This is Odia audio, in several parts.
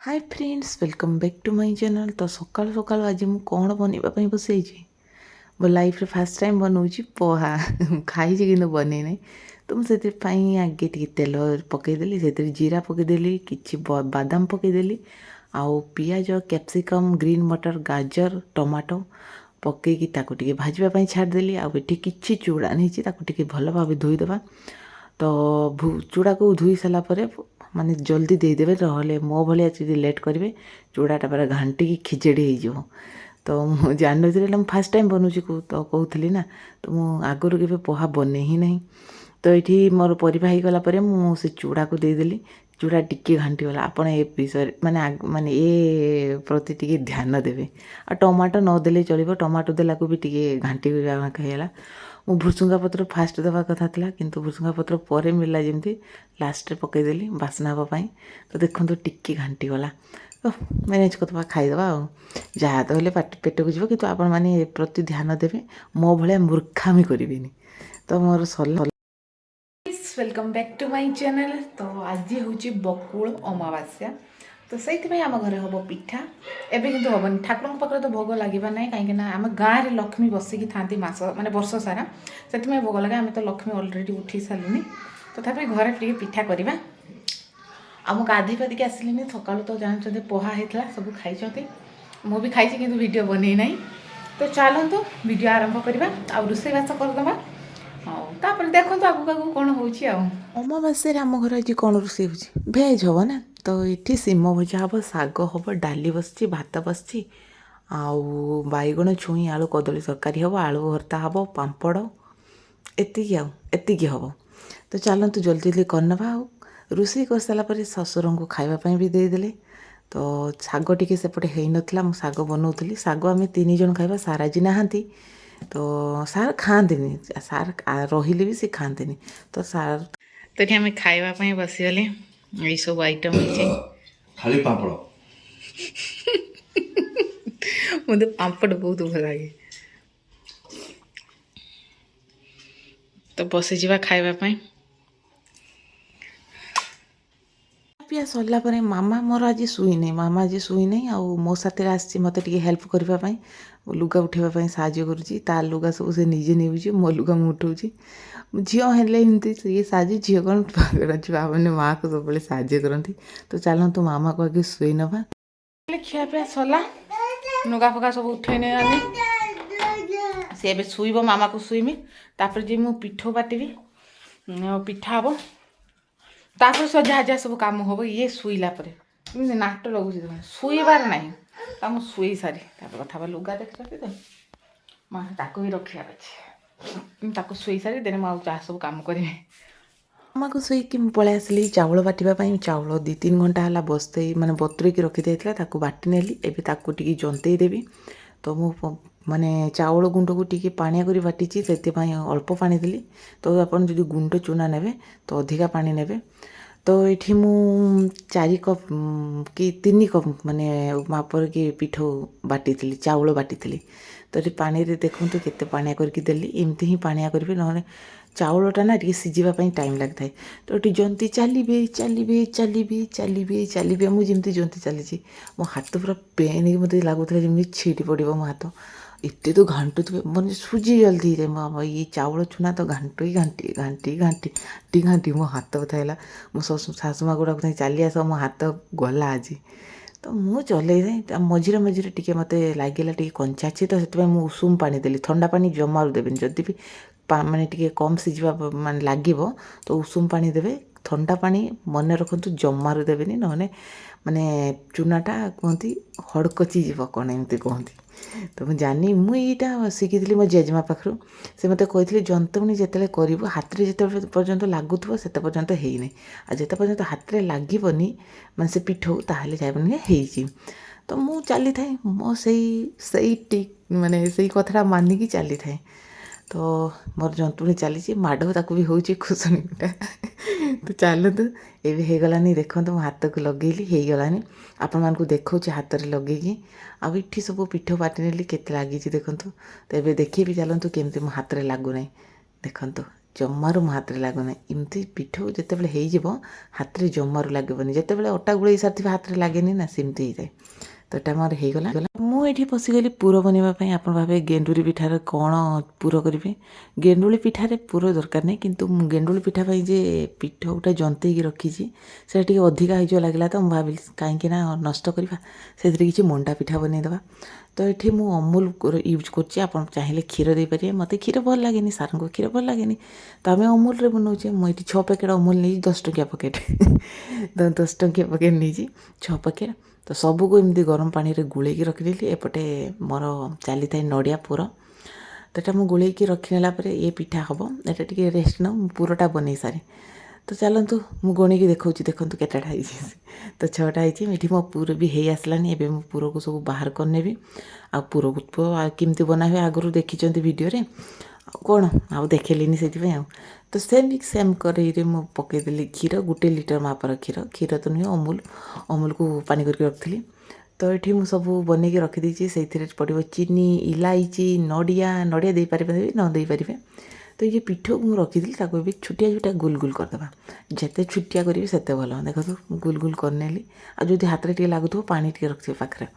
Hi friends, welcome back to my channel। ତ ସକାଳୁ ସକାଳୁ ଆଜି ମୁଁ କ'ଣ ବନେଇବା ପାଇଁ ବସେଇଛି? ମୋ ଲାଇଫ୍ରେ ଫାର୍ଷ୍ଟ ଟାଇମ୍ ବନଉଛି ପୋହା। ମୁଁ ଖାଇଛି କିନ୍ତୁ ବନେଇ ନାହିଁ। ତ ମୁଁ ସେଥିପାଇଁ ଆଗେ ଟିକେ ତେଲ ପକାଇଦେଲି, ସେଥିରେ ଜିରା ପକାଇଦେଲି, କିଛି ବାଦାମ ପକାଇଦେଲି ଆଉ ପିଆଜ, କ୍ୟାପ୍ସିକମ୍, ଗ୍ରୀନ୍ ମଟର, ଗାଜର, ଟମାଟୋ ପକାଇକି ତାକୁ ଟିକେ ଭାଜିବା ପାଇଁ ଛାଡ଼ିଦେଲି। ଆଉ ଏଠି କିଛି ଚୁଡ଼ା ନେଇଛି, ତାକୁ ଟିକେ ଭଲ ଭାବେ ଧୋଇଦେବା। ତ ଚୁଡ଼ାକୁ ଧୋଇ ସାରିଲା ପରେ ମାନେ ଜଲ୍ଦି ଦେଇଦେବେ, ନହେଲେ ମୋ ଭଳିଆ ଯଦି ଲେଟ୍ କରିବେ, ଚୁଡ଼ାଟା ପୁରା ଘାଣ୍ଟିକି ଖିଚଡ଼ି ହେଇଯିବ। ତ ମୁଁ ଜାଣିନଥିଲି, ହେଲେ ମୁଁ ଫାର୍ଷ୍ଟ ଟାଇମ୍ ବନଉଛି ତ କହୁଥିଲି ନା, ତ ମୁଁ ଆଗରୁ କେବେ ପୋହା ବନେଇ ହିଁ ନାହିଁ। ତ ଏଇଠି ମୋର ପରିବା ହେଇଗଲା ପରେ ମୁଁ ସେ ଚୁଡ଼ାକୁ ଦେଇଦେଲି। ଚୁଡ଼ା ଟିକେ ଘାଣ୍ଟିଗଲା। ଆପଣ ଏ ବିଷୟରେ ମାନେ ଏ ପ୍ରତି ଟିକେ ଧ୍ୟାନ ଦେବେ। ଆଉ ଟମାଟୋ ନଦେଲେ ଚଳିବ, ଟମାଟୋ ଦେଲାକୁ ବି ଟିକେ ଘାଣ୍ଟି ହେଇଗଲା। ମୁଁ ଭୃସୁଙ୍ଗା ପତ୍ର ଫାଷ୍ଟ ଦେବା କଥା ଥିଲା, କିନ୍ତୁ ଭୃସୁଙ୍ଗା ପତ୍ର ପରେ ମିଳିଲା ଯେମିତି ଲାଷ୍ଟରେ ପକାଇଦେଲି ବାସ୍ନା ହେବା ପାଇଁ। ତ ଦେଖନ୍ତୁ, ଟିକେ ଘାଣ୍ଟିଗଲା, ତ ମ୍ୟାନେଜ୍ କରିଦେବା, ଖାଇଦେବା ଆଉ ଯାହା ତ ହେଲେ ପାଟି ପେଟକୁ ଯିବ। କିନ୍ତୁ ଆପଣମାନେ ଏ ପ୍ରତି ଧ୍ୟାନ ଦେବେ, ମୋ ଭଳିଆ ମୂର୍ଖାମି କରିବେନି। ତ ମୋର ସରିଲା। Welcome back to my channel। ତ ଆଜି ହେଉଛି ବକୁଳ ଅମାବାସ୍ୟା, ତ ସେଇଥିପାଇଁ ଆମ ଘରେ ହେବ ପିଠା। ଏବେ କିନ୍ତୁ ହେବନି, ଠାକୁରଙ୍କ ପାଖରେ ତ ଭୋଗ ଲାଗିବା ନାହିଁ, କାହିଁକିନା ଆମ ଗାଁରେ ଲକ୍ଷ୍ମୀ ବସିକି ଥାନ୍ତି ମାସ ମାନେ ବର୍ଷ ସାରା, ସେଥିପାଇଁ ଭୋଗ ଲାଗେ। ଆମେ ତ ଲକ୍ଷ୍ମୀ ଅଲରେଡ଼ି ଉଠି ସାରିଲୁଣି, ତଥାପି ଘରେ ଟିକେ ପିଠା କରିବା। ଆଉ ମୁଁ ଗାଧେଇ ପାଧିକି ଆସିଲିନି। ସକାଳୁ ତ ଜାଣିଛନ୍ତି ପୋହା ହେଇଥିଲା, ସବୁ ଖାଇଛନ୍ତି। ମୁଁ ବି ଖାଇଛି କିନ୍ତୁ ଭିଡ଼ିଓ ବନେଇ ନାହିଁ। ତ ଚାଲନ୍ତୁ, ଭିଡ଼ିଓ ଆରମ୍ଭ କରିବା ଆଉ ରୋଷେଇବାସ କରିଦେବା। ହଉ, ତାପରେ ଦେଖନ୍ତୁ ଆଗକୁ ଆଗକୁ କ'ଣ ହେଉଛି। ଆଉ ଅମାବାସ୍ୟାରେ ଆମ ଘରେ ଆଜି କ'ଣ ରୋଷେଇ ହେଉଛି? ଭେଜ୍ ହେବ ନା, ତ ଏଠି ଶିମ ଭଜା ହେବ, ଶାଗ ହେବ, ଡାଲି ବସିଛି, ଭାତ ବସିଛି ଆଉ ବାଇଗଣ, ଛୁଇଁ, ଆଳୁ, କଦଳୀ ତରକାରୀ ହେବ, ଆଳୁ ଭର୍ତ୍ତା ହେବ, ପାମ୍ପଡ଼, ଏତିକି। ଆଉ ଏତିକି ହେବ। ତ ଚାଲନ୍ତୁ, ଜଲ୍ଦି ଜଲ୍ଦି କରିନେବା। ଆଉ ରୋଷେଇ କରିସାରିଲା ପରେ ଶ୍ୱଶୁରଙ୍କୁ ଖାଇବା ପାଇଁ ବି ଦେଇଦେଲେ। ତ ଶାଗ ଟିକେ ସେପଟେ ହେଇନଥିଲା, ମୁଁ ଶାଗ ବନଉଥିଲି। ଶାଗ ଆମେ ତିନି ଜଣ ଖାଇବା। ସାର୍ ଆଜି ନାହାନ୍ତି, ତ ସାର୍ ଖାଆନ୍ତିନି। ସାର୍ ରହିଲେ ବି ସେ ଖାଆନ୍ତିନି। ତ ସାର୍ ତ ଏଠି ଆମେ ଖାଇବା ପାଇଁ ବସିଗଲେ। ଏଇସବୁ ଆଇଟମ୍ ହେଇଛି। ଖାଲି ପାମ୍ପଡ଼। ମୋତେ ପାମ୍ପଡ଼ ବହୁତ ଭଲ ଲାଗେ। ତ ବସିଯିବା ଖାଇବା ପାଇଁ। ପିଆ ସରିଲା ପରେ ମାମା ମୋର ଆଜି ଶୋଇନି। ମାମା ଆଜି ଶୋଇନାହିଁ ଆଉ ମୋ ସାଥିରେ ଆସିଛି ମୋତେ ଟିକେ ହେଲ୍ପ କରିବା ପାଇଁ, ଲୁଗା ଉଠାଇବା ପାଇଁ ସାହାଯ୍ୟ କରୁଛି। ତା ଲୁଗା ସବୁ ସେ ନିଜେ ନେଉଛି, ମୋ ଲୁଗା ମୁଁ ଉଠାଉଛି। ଝିଅ ହେଲେ ଏମିତି ସିଏ ସାହାଯ୍ୟ, ଝିଅ କ'ଣ ଛୁଆ ମାନେ ମାଆକୁ ସବୁବେଳେ ସାହାଯ୍ୟ କରନ୍ତି। ତ ଚାଲନ୍ତୁ, ମାମାକୁ ଆଗେ ଶୋଇ ନେବା। ଖିଆ ପିଆ ସରିଲା, ଲୁଗା ଫୁଗା ସବୁ ଉଠେଇ ନେଇଗଲି। ସେ ଏବେ ଶୋଇବ, ମାମାକୁ ଶୋଇମି, ତାପରେ ଯିବି ମୁଁ ପିଠଉ ବାଟିବି, ଆଉ ପିଠା ହବ। ତାପରେ ସେ ଯାହା ଯାହା ସବୁ କାମ ହବ ଇଏ ଶୋଇଲା ପରେ। ଏମିତି ନାଟ ଲାଗୁଛି ତୁମେ, ଶୋଇବାର ନାହିଁ ତା। ମୁଁ ଶୋଇ ସାରି ତାପରେ କଥା ହବା। ଲୁଗା ଦେଖିଛନ୍ତି ତ ମା, ତାକୁ ବି ରଖିବାର ଅଛି। ମୁଁ ତାକୁ ଶୋଇ ସାରି ଦେନେ ମୁଁ ଆଉ ଯାହା ସବୁ କାମ କରିବି। ମାମାକୁ ଶୋଇକି ମୁଁ ପଳେଇ ଆସିଲି ଚାଉଳ ବାଟିବା ପାଇଁ। ଚାଉଳ 2-3 ଘଣ୍ଟା ହେଲା ବସେଇ ମାନେ ବତୁରେଇକି ରଖିଦେଇଥିଲା, ତାକୁ ବାଟି ନେଲି। ଏବେ ତାକୁ ଟିକେ ଜନ୍ତେଇ ଦେବି। ତ ମୁଁ ମାନେ ଚାଉଳ ଗୁଣ୍ଡକୁ ଟିକେ ପାଣିଆ କରି ବାଟିଛି, ସେଥିପାଇଁ ଅଳ୍ପ ପାଣି ଦେଲି। ତ ଆପଣ ଯଦି ଗୁଣ୍ଡ ଚୁନା ନେବେ ତ ଅଧିକା ପାଣି ନେବେ। ତ ଏଇଠି ମୁଁ 4 କପ୍ କି 3 କପ୍ ମାନେ ମାପରେ କି ପିଠଉ ବାଟିଥିଲି, ଚାଉଳ ବାଟିଥିଲି। ତ ଏଠି ପାଣିରେ ଦେଖନ୍ତୁ କେତେ ପାଣିଆ କରିକି ଦେଲି। ଏମିତି ହିଁ ପାଣିଆ କରିବେ, ନହେଲେ ଚାଉଳଟା ନା ଟିକେ ସିଝିବା ପାଇଁ ଟାଇମ୍ ଲାଗିଥାଏ। ତ ଏଠି ଜନ୍ତି ଚାଲିବେ, ଚାଲିବେ, ଚାଲିବେ, ଚାଲିବେ, ଚାଲିବେ। ମୁଁ ଯେମିତି ଜନ୍ତି ଚାଲିଛି, ମୋ ହାତ ପୁରା ପେନ୍ ହେଇକି ମୋତେ ଲାଗୁଥିଲା ଯେମିତି ଛିଡ଼ି ପଡ଼ିବ ମୋ ହାତ। ଏତେ ତ ଘାଣ୍ଟୁଥିବେ, ମାନେ ସୁଜି ଜଲ୍ଦି ହେଇଯାଏ। ମୋ ଇଏ ଚାଉଳ ଚୁନା ତ ଘାଣ୍ଟି ଘାଣ୍ଟି ଘାଣ୍ଟି ଘାଣ୍ଟି ଘାଣ୍ଟି ଘାଣ୍ଟି ମୋ ହାତ ବଥା ହେଲା। ମୋ ଶାଶୁ ମାକୁ ଡାକୁଥାଏ, ଚାଲି ଆସ, ମୋ ହାତ ଗଲା ଆଜି। ତ ମୁଁ ଚଲେଇଥାଏ। ତା ମଝିରେ ମଝିରେ ଟିକେ ମୋତେ ଲାଗିଲା ଟିକେ କଞ୍ଚା ଅଛି, ତ ସେଥିପାଇଁ ମୁଁ ଉଷୁମ ପାଣି ଦେଲି। ଥଣ୍ଡା ପାଣି ଜମାରୁ ଦେବେନି। ଯଦି ବି ମାନେ ଟିକେ କମ୍ ସିଝିବା ମାନେ ଲାଗିବ, ତ ଉଷୁମ ପାଣି ଦେବେ। ଥଣ୍ଡା ପାଣି ମନେ ରଖନ୍ତୁ ଜମାରୁ ଦେବେନି, ନହେଲେ ମାନେ ଚୁନାଟା କୁହନ୍ତି ହଡ଼କଚି ଯିବ, କ'ଣ ଏମିତି କୁହନ୍ତି। ତ ମୁଁ ଜାଣିନି, ମୁଁ ଏଇଟା ଶିଖିଥିଲି ମୋ ଜେଜେମା ପାଖରୁ। ସେ ମୋତେ କହିଥିଲେ, ଜନ୍ତୁଣୀ ଯେତେବେଳେ କରିବୁ, ହାତରେ ଯେତେବେଳେ ପର୍ଯ୍ୟନ୍ତ ଲାଗୁଥିବ ସେତେ ପର୍ଯ୍ୟନ୍ତ ହେଇନି, ଆଉ ଯେତେ ପର୍ଯ୍ୟନ୍ତ ହାତରେ ଲାଗିବନି ମାନେ ସେ ପିଠଉ, ତାହେଲେ ଯାଇବନି ହେଇଛି। ତ ମୁଁ ଚାଲିଥାଏ ମୋ ସେଇ ସେଇ ଟିକ୍ ମାନେ ସେଇ କଥାଟା ମାନିକି ଚାଲିଥାଏ। ତ ମୋର ଜନ୍ତୁଣୀ ଚାଲିଛି, ମାଡ଼ ତାକୁ ବି ହେଉଛି ଖୁସଣିଟା। ତ ଚାଲନ୍ତୁ, ଏବେ ହେଇଗଲାନି। ଦେଖନ୍ତୁ, ମୁଁ ହାତକୁ ଲଗେଇଲି, ହେଇଗଲାନି। ଆପଣମାନଙ୍କୁ ଦେଖାଉଛି ହାତରେ ଲଗେଇକି। ଆଉ ଏଠି ସବୁ ପିଠଉ ବାଟି ନେଲି, କେତେ ଲାଗିଛି ଦେଖନ୍ତୁ। ତ ଏବେ ଦେଖେଇବି, ଚାଲନ୍ତୁ, କେମିତି ମୋ ହାତରେ ଲାଗୁନାହିଁ। ଦେଖନ୍ତୁ, ଜମାରୁ ମୋ ହାତରେ ଲାଗୁନାହିଁ। ଏମିତି ପିଠଉ ଯେତେବେଳେ ହେଇଯିବ, ହାତରେ ଜମାରୁ ଲାଗିବନି। ଯେତେବେଳେ ଅଟା ଗୋଳେଇ ସାରିଥିବେ, ହାତରେ ଲାଗେନି ନା, ସେମିତି ହେଇଯାଏ। ତ ଏଇଟା ମୋର ହେଇଗଲା। ମୁଁ ଏଠି ପଶିଗଲି ପୁର ବନେଇବା ପାଇଁ। ଆପଣ ଭାବେ ଗେଣ୍ଡୁଳି ପିଠାରେ କ'ଣ ପୁର କରିବେ? ଗେଣ୍ଡୁଳି ପିଠାରେ ପୁର ଦରକାର ନାହିଁ, କିନ୍ତୁ ମୁଁ ଗେଣ୍ଡୁଳି ପିଠା ପାଇଁ ଯେ ପିଠଉଟା ଜନ୍ତେଇକି ରଖିଛି, ସେଇଟା ଟିକେ ଅଧିକା ହେଇଯିବ ଲାଗିଲା। ତ ମୁଁ ଭାବିଲି, କାହିଁକି ନା ନଷ୍ଟ କରିବା, ସେଥିରେ କିଛି ମଣ୍ଡା ପିଠା ବନେଇଦେବା। ତ ଏଠି ମୁଁ ଅମୁଲ ୟୁଜ୍ କରୁଛି। ଆପଣ ଚାହିଁଲେ କ୍ଷୀର ଦେଇପାରିବେ। ମୋତେ କ୍ଷୀର ଭଲ ଲାଗେନି, ସାର୍ଙ୍କୁ କ୍ଷୀର ଭଲ ଲାଗେନି, ତ ଆମେ ଅମୁଲରେ ବନାଉଛେ। ମୁଁ ଏଠି 6 ପ୍ୟାକେଟ୍ ଅମୁଲ ନେଇଛି, 10 ଟଙ୍କିଆ ପ୍ୟାକେଟ୍। ତ 10 ଟଙ୍କିଆ ପ୍ୟାକେଟ୍ ନେଇଛି 6 ପ୍ୟାକେଟ୍। ତ ସବୁକୁ ଏମିତି ଗରମ ପାଣିରେ ଗୋଳେଇକି ରଖିଦେଲି। ଏପଟେ ମୋର ଚାଲିଥାଏ ନଡ଼ିଆ ପୁର। ତ ଏଇଟା ମୁଁ ଗୋଳେଇକି ରଖିନେଲା ପରେ ଏ ପିଠା ହେବ। ଏଇଟା ଟିକେ ରେଷ୍ଟ ନେଉ, ମୁଁ ପୁରଟା ବନେଇ ସାରେ। ତ ଚାଲନ୍ତୁ, ମୁଁ ଗଣିକି ଦେଖାଉଛି। ଦେଖନ୍ତୁ କେତେଟା ହେଇଛି। ତ 6ଟା ହେଇଛି। ଏଠି ମୋ ପୁର ବି ହେଇ ଆସିଲାଣି। ଏବେ ମୁଁ ପୁରକୁ ସବୁ ବାହାର କରିନେବି। ଆଉ ପୁରକୁ ତ ଆଉ କେମିତି ବନା ହୁଏ ଆଗରୁ ଦେଖିଛନ୍ତି ଭିଡ଼ିଓରେ, ଆଉ କ'ଣ ଆଉ ଦେଖେଇଲିନି ସେଥିପାଇଁ। ଆଉ ତ ସେମ୍ ସେମ୍ କରେଇରେ ମୁଁ ପକାଇଦେଲି କ୍ଷୀର, 1 ଲିଟର ମାପର କ୍ଷୀର। କ୍ଷୀର ତ ନୁହେଁ, ଅମୁଲ। ଅମୁଲକୁ ପାଣି କରିକି ରଖିଥିଲି। ତ ଏଠି ମୁଁ ସବୁ ବନେଇକି ରଖିଦେଇଛି। ସେଇଥିରେ ପଡ଼ିବ ଚିନି, ଇଲାଇଚି, ନଡ଼ିଆ। ନଡ଼ିଆ ଦେଇପାରିବେ ବି, ନ ଦେଇପାରିବେ। ତ ଏଇ ଯେଉଁ ପିଠଉକୁ ମୁଁ ରଖିଥିଲି, ତାକୁ ଏବେ ଛୋଟିଆ ଛୋଟିଆ ଗୋଲ ଗୋଲ କରିଦେବା। ଯେତେ ଛୋଟିଆ କରିବେ, ସେତେ ଭଲ। ଦେଖନ୍ତୁ, ମୁଁ ଗୋଲ ଗୋଲ କରିନେଲି। ଆଉ ଯଦି ହାତରେ ଟିକେ ଲାଗୁଥିବ, ପାଣି ଟିକେ ରଖିଥିବେ ପାଖରେ।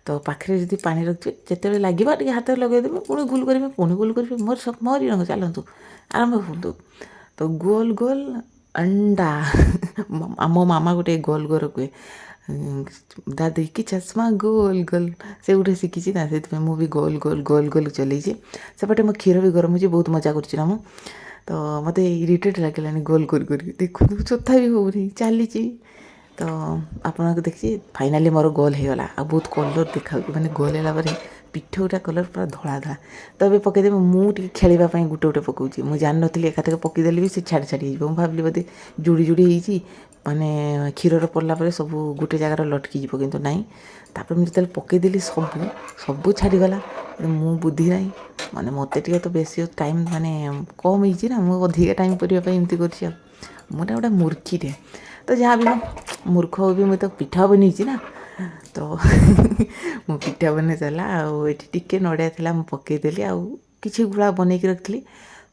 ତ ପାଖରେ ଯଦି ପାଣି ରଖିଥିବେ, ଯେତେବେଳେ ଲାଗିବ ଟିକେ ହାତରେ ଲଗେଇଦେବେ, ପୁଣି ଗୋଲ କରିବେ, ପୁଣି ଗୋଲ କରିବେ। ମୋର ସବୁ ମୋରି ରଙ୍ଗ। ଚାଲନ୍ତୁ, ଆରମ୍ଭ ହୁଅନ୍ତୁ। ତ ଗୋଲ ଗୋଲ ଅଣ୍ଡା, ଆମ ମାମା ଗୋଟେ ଗୋଲ ଗୋଲ କୁହେ, "दादी की चश्मा ଗୋଲ ଗୋଲ"। ସେ ଗୋଟେ ଶିଖିଛି ନା, ସେଥିପାଇଁ ମୁଁ ବି ଗୋଲ ଗୋଲ ଗୋଲ ଗୋଲ ଚଲେଇଛି। ସେପଟେ ମୋ କ୍ଷୀର ବି ଗରମ ହେଉଛି। ବହୁତ ମଜା କରୁଛି ନା ମୁଁ। ତ ମୋତେ ଇରିଟେଟ୍ ଲାଗିଲାନି ଗୋଲ ଗୋଲ କରିକି। ଦେଖନ୍ତୁ, ତଥାପି ହେଉନି, ଚାଲିଛି। ତ ଆପଣଙ୍କୁ ଦେଖିଛି, ଫାଇନାଲି ମୋର ଗୋଲ ହେଇଗଲା। ଆଉ ବହୁତ କଲର୍ ଦେଖାଯାଉଛି, ମାନେ ଗୋଲ ହେଲା ପରେ ପିଠଉଟା କଲର୍ ପୁରା ଧଳା ଧଳା। ତ ଏବେ ପକାଇଦେବି। ମୁଁ ଟିକେ ଖେଳିବା ପାଇଁ ଗୋଟେ ଗୋଟେ ପକାଉଛି। ମୁଁ ଜାଣିନଥିଲି, ଏକାଥରକେ ପକାଇଦେଲି ବି ସେ ଛାଡ଼ି ଛାଡ଼ି ହେଇଯିବ। ମୁଁ ଭାବିଲି ବୋଧେ ଯୋଡ଼ି ଯୋଡ଼ି ହେଇଛି, ମାନେ କ୍ଷୀରରେ ପଡ଼ିଲା ପରେ ସବୁ ଗୋଟେ ଜାଗାରେ ଲଟକି ଯିବ, କିନ୍ତୁ ନାହିଁ। ତାପରେ ମୁଁ ଯେତେବେଳେ ପକାଇଦେଲି, ସବୁ ସବୁ ଛାଡ଼ିଗଲା। ମୁଁ ବୁଦ୍ଧି ନାହିଁ, ମାନେ ମୋତେ ଟିକେ ତ ବେଶୀ ଟାଇମ୍ ମାନେ କମ୍ ହେଇଛି ନା, ମୁଁ ଅଧିକା ଟାଇମ୍ କରିବା ପାଇଁ ଏମିତି କରୁଛି। ଆଉ ମୁଁ ଗୋଟେ ମୂର୍ଖୀଟେ। ତ ଯାହା ବି ହଉ, ମୂର୍ଖ ହଉ ବି, ମୁଁ ତ ପିଠା ବନେଇଛି ନା। ତ ମୁଁ ପିଠା ବନେଇ ସାରିଲା। ଆଉ ଏଠି ଟିକେ ନଡ଼ିଆ ଥିଲା, ମୁଁ ପକାଇଦେଲି। ଆଉ କିଛି ଗୁଳା ବନେଇକି ରଖିଥିଲି,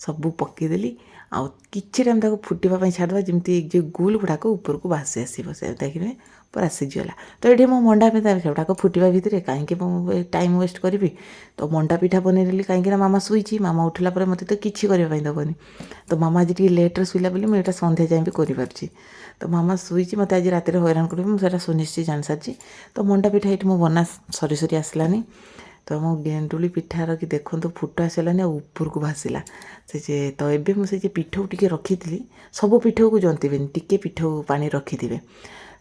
ସବୁ ପକାଇଦେଲି। ଆଉ କିଛି ଟାଇମ୍ ତାକୁ ଫୁଟିବା ପାଇଁ ଛାଡ଼ିଦେବା, ଯେମିତି ଯେଉଁ ଗୁଲ ଗୁଡ଼ାକ ଉପରକୁ ଭାସି ଆସିବ। ସେ ଦେଖିବେ, ପୁରା ସିଝିଗଲା। ତ ଏଠି ମୋ ମଣ୍ଡା ପିଠା ସେଗୁଡ଼ାକ ଫୁଟିବା ଭିତରେ, କାହିଁକି ମୁଁ ଟାଇମ୍ ୱେଷ୍ଟ କରିବି? ତ ମଣ୍ଡା ପିଠା ବନେଇଦେଲି, କାହିଁକିନା ମାମା ଶୋଇଛି। ମାମା ଉଠିଲା ପରେ ମୋତେ ତ କିଛି କରିବା ପାଇଁ ଦେବନି। ତ ମାମା ଆଜି ଟିକେ ଲେଟ୍ରେ ଶୋଇଲା ବୋଲି ମୁଁ ଏଇଟା ସନ୍ଧ୍ୟା ଯାଏଁ ବି କରିପାରୁଛି। ତ ମାମା ଶୋଇଛି, ମୋତେ ଆଜି ରାତିରେ ହଇରାଣ କରିବ, ମୁଁ ସେଇଟା ସୁନିଶ୍ଚିତ ଜାଣିସାରିଛି। ତ ମଣ୍ଡା ପିଠା ଏଇଠି ମୋ ବନା ସରି ସରି ଆସିଲାନି। ତ ମୋ ଗେଣ୍ଡୁଳି ପିଠାର କି ଦେଖନ୍ତୁ, ଫୁଟ ଆସିଲାନି ଆଉ ଉପରକୁ ଭାସିଲା ସେ ଯେ। ତ ଏବେ ମୁଁ ସେ ଯେ ପିଠଉ ଟିକେ ରଖିଥିଲି, ସବୁ ପିଠଉକୁ ଜନ୍ତିବେନି, ଟିକେ ପିଠଉ ପାଣି ରଖିଥିବେ।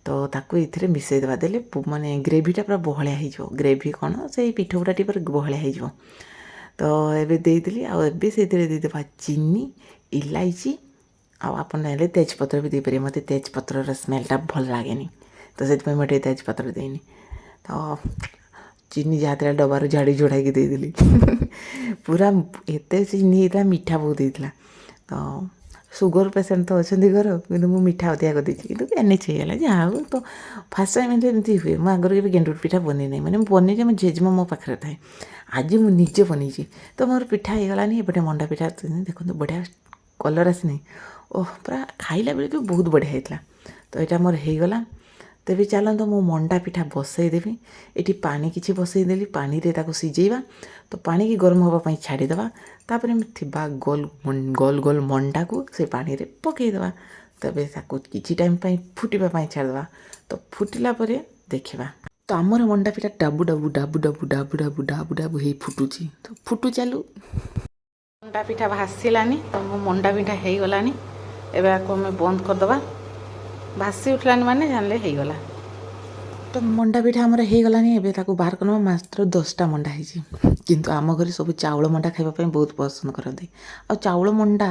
ତ ତାକୁ ଏଥିରେ ମିଶାଇଦେବା, ଦେଲେ ମାନେ ଗ୍ରେଭିଟା ପୁରା ବହଳିଆ ହେଇଯିବ। ଗ୍ରେଭି କ'ଣ, ସେଇ ପିଠଉଟା ଟିକେ ପୁରା ବହଳିଆ ହେଇଯିବ। ତ ଏବେ ଦେଇଦେଲି। ଆଉ ଏବେ ସେଇଥିରେ ଦେଇଦେବା ଚିନି, ଇଲାଇଚି, ଆଉ ଆପଣ ଚାହିଁଲେ ତେଜପତ୍ର ବି ଦେଇପାରିବେ। ମୋତେ ତେଜପତ୍ରର ସ୍ମେଲଟା ଭଲ ଲାଗେନି, ତ ସେଥିପାଇଁ ମୁଁ ଟିକେ ତେଜପତ୍ର ଦେଇନି। ତ ଚିନି ଯାହା ଥିଲା ଡବାରୁ ଝାଡ଼ି ଝୁଡ଼ାଇକି ଦେଇଦେଲି। ପୁରା ଏତେ ଚିନି ହେଇଥିଲା, ମିଠା ବହୁତ ହେଇଥିଲା। ତ ସୁଗର ପେସେଣ୍ଟ ତ ଅଛନ୍ତି ଘର, କିନ୍ତୁ ମୁଁ ମିଠା ଅଧିକା କରିଦେଇଛି, କିନ୍ତୁ ମ୍ୟାନେଜ୍ ହେଇଗଲା, ଯାହା ହଉ। ତ ଫାର୍ଷ୍ଟ ଟାଇମ୍ ଏମିତି ହୁଏ। ମୁଁ ଆଗରୁ କେବେ ଗେଣ୍ଡୁଳି ପିଠା ବନେଇ ନାହିଁ। ମାନେ ମୁଁ ବନେଇଛି, ମୋ ଜେଜେମା ମୋ ପାଖରେ ଥାଏ। ଆଜି ମୁଁ ନିଜେ ବନେଇଛି। ତ ମୋର ପିଠା ହେଇଗଲାନି। ଏପଟେ ମଣ୍ଡା ପିଠା ଦେଖନ୍ତୁ, ବଢ଼ିଆ କଲର୍ ଆସିନାହିଁ? ଓହ, ପୁରା ଖାଇଲା ବେଳେ ବି ବହୁତ ବଢ଼ିଆ ହେଇଥିଲା। ତ ଏଇଟା ମୋର ହେଇଗଲା। ତେବେ ଚାଲନ୍ତୁ, ମୁଁ ମଣ୍ଡା ପିଠା ବସେଇଦେବି। ଏଠି ପାଣି କିଛି ବସେଇଦେଲି, ପାଣିରେ ତାକୁ ସିଝେଇବା। ତ ପାଣିକି ଗରମ ହେବା ପାଇଁ ଛାଡ଼ିଦେବା। ତାପରେ ଥିବା ଗୋଲ ଗୋଲ ଗୋଲ ମଣ୍ଡାକୁ ସେ ପାଣିରେ ପକାଇଦେବା। ତେବେ ତାକୁ କିଛି ଟାଇମ୍ ପାଇଁ ଫୁଟିବା ପାଇଁ ଛାଡ଼ିଦେବା। ତ ଫୁଟିଲା ପରେ ଦେଖିବା। ତ ଆମର ମଣ୍ଡା ପିଠା ଡାବୁ ଡାବୁ ଡାବୁ ଡାବୁ ଡାବୁ ଡାବୁ ଡାବୁ ଡାବୁ ହେଇ ଫୁଟୁଛି। ତ ଫୁଟୁ ଚାଲୁ। ମଣ୍ଡା ପିଠା ଭାସିଲାନି। ତ ମୋ ମଣ୍ଡା ପିଠା ହେଇଗଲାଣି। ଏବେ ଆକୁ ଆମେ ବନ୍ଦ କରିଦେବା। ଭାସି ଉଠିଲାନି ମାନେ ଜାଣିଲେ ହେଇଗଲା। ତ ମଣ୍ଡା ପିଠା ଆମର ହେଇଗଲାଣି, ଏବେ ତାକୁ ବାହାର କରିନେବା। ମାତ୍ର 10ଟା ମଣ୍ଡା ହେଇଛି, କିନ୍ତୁ ଆମ ଘରେ ସବୁ ଚାଉଳ ମଣ୍ଡା ଖାଇବା ପାଇଁ ବହୁତ ପସନ୍ଦ କରନ୍ତି। ଆଉ ଚାଉଳ ମଣ୍ଡା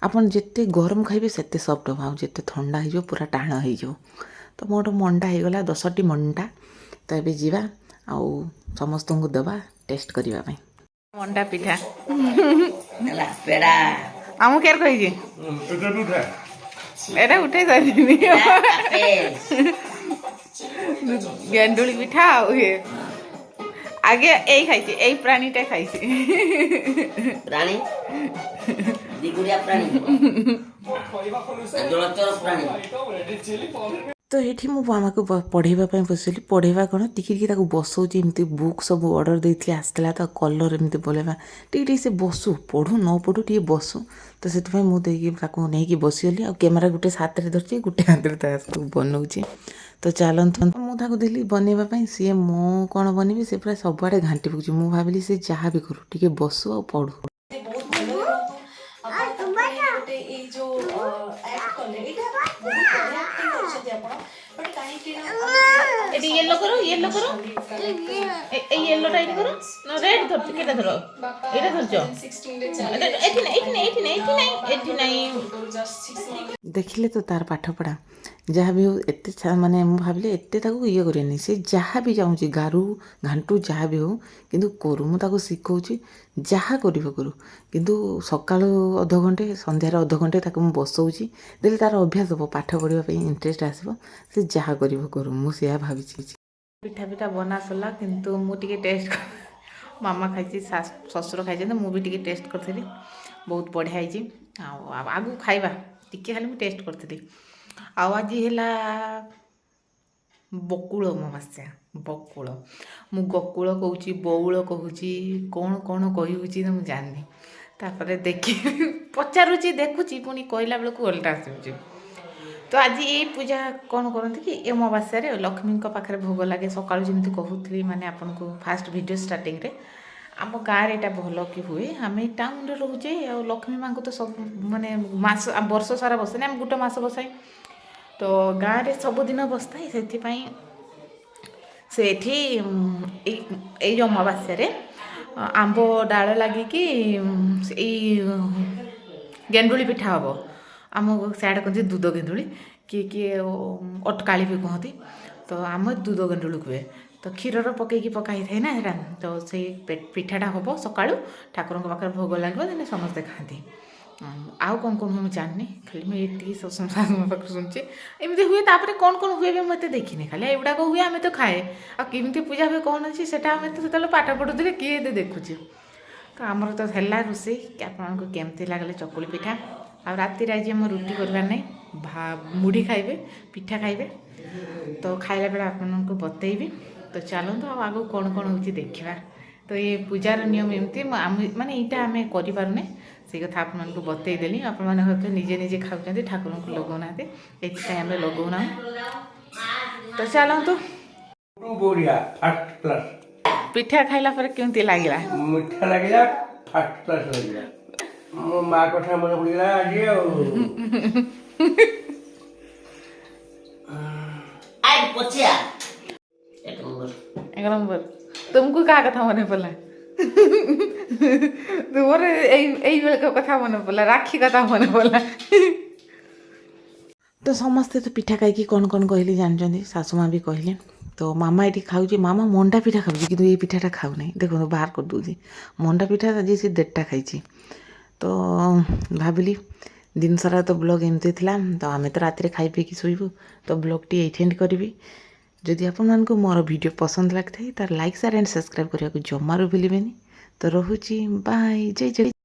ଆପଣ ଯେତେ ଗରମ ଖାଇବେ, ସେତେ ସଫ୍ଟ ହେବ, ଆଉ ଯେତେ ଥଣ୍ଡା ହେଇଯିବ, ପୁରା ଟାଣ ହେଇଯିବ। ତ ମୋର ମଣ୍ଡା ହେଇଗଲା, 10ଟି ମଣ୍ଡା। ତ ଏବେ ଯିବା ଆଉ ସମସ୍ତଙ୍କୁ ଦେବା ଟେଷ୍ଟ କରିବା ପାଇଁ ମଣ୍ଡା ପିଠା। ହେଲା ପେଡ଼ା। ଆମକୁ କେର କହିଛି? ଏଟା ବି ଉଠା। ଏଇଟା ଉଠେଇ ସାରିଲିନି। ଗେଣ୍ଡୁଳି ପିଠା ଆଉ ଇଏ ଆଗେ ଏଇ ଖାଇଛି, ଏଇ ପ୍ରାଣୀଟା ଖାଇଛି। ରାଣୀ। ଦିଗୁଡିଆ ପ୍ରାଣୀ, ଜଳଚର ପ୍ରାଣୀ। ତ ଏଇଠି ମୁଁ ମାମାକୁ ପଢ଼େଇବା ପାଇଁ ବସିଲି। ପଢ଼େଇବା କ'ଣ, ଟିକେ ଟିକେ ତାକୁ ବସଉଛି ଏମିତି। ବୁକ୍ ସବୁ ଅର୍ଡ଼ର ଦେଇଥିଲି, ଆସିଥିଲା ତ। କଲର୍ ଏମିତି ବୋଲେଇବା, ଟିକେ ଟିକେ ସେ ବସୁ, ପଢ଼ୁ ନ ପଢ଼ୁ ଟିକେ ବସୁ। ତ ସେଥିପାଇଁ ମୁଁ ଦେଇକି ତାକୁ ନେଇକି ବସିଗଲି ଆଉ କ୍ୟାମେରା ଗୋଟେ ହାତରେ ଧରିଛି, ଗୋଟେ ହାତରେ ତାକୁ ବନଉଛି। ତ ଚାଲନ୍ତୁ, ମୁଁ ତାକୁ ଦେଲି ବନେଇବା ପାଇଁ। ସିଏ ମୁଁ କ'ଣ ବନେଇବି, ସେ ପୁରା ସବୁଆଡ଼େ ଘାଣ୍ଟି ପକାଉଛି। ମୁଁ ଭାବିଲି ସେ ଯାହା ବି କରୁ, ଟିକେ ବସୁ ଆଉ ପଢ଼ୁ। ବହୁତ ଭଲ ରୁହନ୍ତୁ। ଆପଣ ତାପରେ ଗୋଟେ ଏଇ ଯୋଉ ଆକ୍ଟ କଲେ, ଏଇଟା ବହୁତ ବଢିଆ ଆକ୍ଟିଂ କରିଛନ୍ତି ଆପଣ। ବଟ୍ କାହିଁକି ନା ଏଠି ୟେଲୋ କର, ୟେଲୋ କର। ଏଇ ୟେଲୋଟା ଏଇଠି କର ନା। ରେଡ୍ ଧରଛ, କେଟା ଧର? ଏଇଟା ଧରଛ। ଏଠି ନାଇଁ, ଏଠି ନାଇଁ, ଏଠି ନାଇଁ, ଏଠି ନାଇଁ, ଏଠି ନାଇଁ। ଦେଖିଲେ ତ ତାର ପାଠପଢ଼ା। ଯାହା ବି ହଉ, ଏତେ ମାନେ ମୁଁ ଭାବିଲି ଏତେ ତାକୁ ଇଏ କରିବେନି। ସେ ଯାହା ବି ଚାହୁଁଛି, ଗାରୁ ଘାଣ୍ଟୁ ଯାହା ବି ହଉ, କିନ୍ତୁ କରୁ। ମୁଁ ତାକୁ ଶିଖଉଛି, ଯାହା କରିବ କରୁ, କିନ୍ତୁ ସକାଳୁ ଅଧଘଣ୍ଟେ, ସନ୍ଧ୍ୟାରେ ଅଧଘଣ୍ଟେ ତାକୁ ମୁଁ ବସଉଛି। ଦେଲେ ତାର ଅଭ୍ୟାସ ହେବ, ପାଠ ପଢ଼ିବା ପାଇଁ ଇଣ୍ଟରେଷ୍ଟ ଆସିବ। ସେ ଯାହା କରିବ କରୁ, ମୁଁ ସେୟା ଭାବିଛି। ପିଠା ପିଠା ବନା ସରିଲା, କିନ୍ତୁ ମୁଁ ଟିକେ ଟେଷ୍ଟ, ମାମା ଖାଇଛି, ଶାଶୁ ଶ୍ୱଶୁର ଖାଇଛନ୍ତି, ମୁଁ ବି ଟିକେ ଟେଷ୍ଟ କରିଥିଲି। ବହୁତ ବଢ଼ିଆ ହେଇଛି। ଆଉ ଆଗକୁ ଖାଇବା, ଟିକେ ଖାଲି ମୁଁ ଟେଷ୍ଟ କରିଥିଲି। ଆଉ ଆଜି ହେଲା ବକୁଳ ଅମାବାସ୍ୟା। ବକୁଳ, ମୁଁ ଗକୁଳ କହୁଛି, ବଉଳ କହୁଛି, କ'ଣ କ'ଣ କହିହେଉଛି ତ ମୁଁ ଜାଣିନି। ତାପରେ ଦେଖି ପଚାରୁଛି, ଦେଖୁଛି, ପୁଣି କହିଲା ବେଳକୁ ଓଲଟା ଆସୁଛି। ତ ଆଜି ଏଇ ପୂଜା କ'ଣ କରନ୍ତି କି, ଏ ଅମାବାସ୍ୟାରେ ଲକ୍ଷ୍ମୀଙ୍କ ପାଖରେ ଭୋଗ ଲାଗେ ସକାଳୁ, ଯେମିତି କହୁଥିଲି ମାନେ ଆପଣଙ୍କୁ ଫାଷ୍ଟ ଭିଡ଼ିଓ ଷ୍ଟାର୍ଟିଂରେ। ଆମ ଗାଁରେ ଏଇଟା ଭଲ କି ହୁଏ। ଆମେ ଟାଉନରେ ରହୁଛେ ଆଉ ଲକ୍ଷ୍ମୀ ମାଆଙ୍କୁ ତ ସବୁ ମାନେ ମାସ ବର୍ଷ ସାରା ବସେନି, ଆମେ ଗୋଟେ ମାସ ବସାଇ। ତ ଗାଁରେ ସବୁଦିନ ବସିଥାଏ। ସେଥିପାଇଁ ସେଠି ଏଇ ଏଇ ଯେଉଁ ଅମାବାସ୍ୟାରେ ଆମ୍ବ ଡାଳ ଲାଗିକି ଏଇ ଗେଣ୍ଡୁଳି ପିଠା ହେବ। ଆମ ସିଆଡ଼େ କହନ୍ତି ଦୁଧ ଗେଣ୍ଡୁଳି, କିଏ କିଏ ଅଟକାଳି ବି କୁହନ୍ତି। ତ ଆମ ଦୁଧ ଗେଣ୍ଡୁଳି କୁହେ। ତ କ୍ଷୀରର ପକେଇକି ପକା ହେଇଥାଏ ନା ସେଇଟା। ତ ସେଇ ପିଠାଟା ହେବ ସକାଳୁ, ଠାକୁରଙ୍କ ପାଖରେ ଭୋଗ ଲାଗିବ, ଦେନ୍ ସମସ୍ତେ ଖାଆନ୍ତି। ଆଉ କ'ଣ କ'ଣ ହୁଏ ମୁଁ ଜାଣିନି। ଖାଲି ମୁଁ ଏତିକି ଶାଶୁଙ୍କ ପାଖରୁ ଶୁଣିଛି, ଏମିତି ହୁଏ। ତାପରେ କ'ଣ କ'ଣ ହୁଏ ବି ମୁଁ ଏତେ ଦେଖିନି। ଖାଲି ଏଗୁଡ଼ାକ ହୁଏ, ଆମେ ତ ଖାଏ। ଆଉ କେମିତି ପୂଜା ହୁଏ, କ'ଣ ଅଛି, ସେଟା ଆମେ ତ ସେତେବେଳେ ପାଠ ପଢ଼ୁଥିଲେ, କିଏ ଏତେ ଦେଖୁଛି? ତ ଆମର ତ ହେଲା ରୋଷେଇ। ଆପଣଙ୍କୁ କେମିତି ଲାଗିଲା ଚକୁଳି ପିଠା? ଆଉ ରାତିରେ ଆଜି ଆମ ରୁଟି କରିବାର ନାହିଁ, ମୁଢ଼ି ଖାଇବେ, ପିଠା ଖାଇବେ। ତ ଖାଇଲା ବେଳେ ଆପଣଙ୍କୁ ବତେଇବି। ତ ଚାଲନ୍ତୁ, ଆଉ ଆଗକୁ କ'ଣ କ'ଣ ହେଉଛି ଦେଖିବା। ତ ଏ ପୂଜାର ନିୟମ ଏମିତି, ଆମେ ମାନେ ଏଇଟା ଆମେ କରିପାରୁନେ, ସେଇ କଥା ଆପଣମାନଙ୍କୁ ବତେଇଦେଲି। ଆପଣମାନେ ହୁଏତ ନିଜେ ନିଜେ ଖାଉଛନ୍ତି, ଠାକୁରଙ୍କୁ ଲଗାଉନାହାନ୍ତି। ଏଥିପାଇଁ ଆମେ ଲଗାଉନାହୁଁ। ତ ଚାଲନ୍ତୁ। ବଢ଼ିଆ, ଫାର୍ଷ୍ଟ କ୍ଲାସ୍। ପିଠା ଖାଇଲା ପରେ କେମିତି ଲାଗିଲା? ମିଠା ଲାଗିଲା, ଫାର୍ଷ୍ଟ କ୍ଲାସ୍ ଲାଗିଲା। ମୋ ମା କଥା ମନେ ପଡ଼ିଗଲା ଆଜି ଆଉ। I ପଚିଆ, ଏକ ନମ୍ବର। ଏକ ନମ୍ବର। ତୁମକୁ କାହା କଥା ମନେ ପଡ଼ିଲା? ତୁମର ଏଇ ଏଇ ବେଳକ କଥା ମନେ ପଡ଼ିଲା, ରାକ୍ଷୀ କଥା ମନେ ପଡ଼ିଲା। ତ ସମସ୍ତେ ତ ପିଠା ଖାଇକି କ'ଣ କ'ଣ କହିଲେ ଜାଣିଛନ୍ତି, ଶାଶୁ ମା ବି କହିଲେ। ତ ମାମା ଏଠି ଖାଉଛି। ମାମା ମଣ୍ଡା ପିଠା ଖାଉଛି, କିନ୍ତୁ ଏଇ ପିଠାଟା ଖାଉନାହିଁ। ଦେଖନ୍ତୁ, ବାହାର କରିଦେଉଛି ମଣ୍ଡା ପିଠା। ଆଜି ସେ ଦେଢ଼ଟା ଖାଇଛି। ତ ଭାବିଲି ଦିନ ସାରା ତ ବ୍ଲଗ୍ ଏମିତି ଥିଲା, ତ ଆମେ ତ ରାତିରେ ଖାଇ ପିଇକି ଶୋଇବୁ। ତ ବ୍ଲଗ୍ଟି ଏଇଠି ଏଣ୍ଡ କରିବି। ଯଦି ଆପଣମାନଙ୍କୁ ମୋର ଭିଡ଼ିଓ ପସନ୍ଦ ଲାଗିଥାଏ, ତାର ଲାଇକ୍, ସେୟାର ଆଣ୍ଡ ସବସ୍କ୍ରାଇବ୍ କରିବାକୁ ଜମାରୁ ଭୁଲିବେନି। ତ ରହୁଛି, ବାଏ, ଜୟ ଜୟ।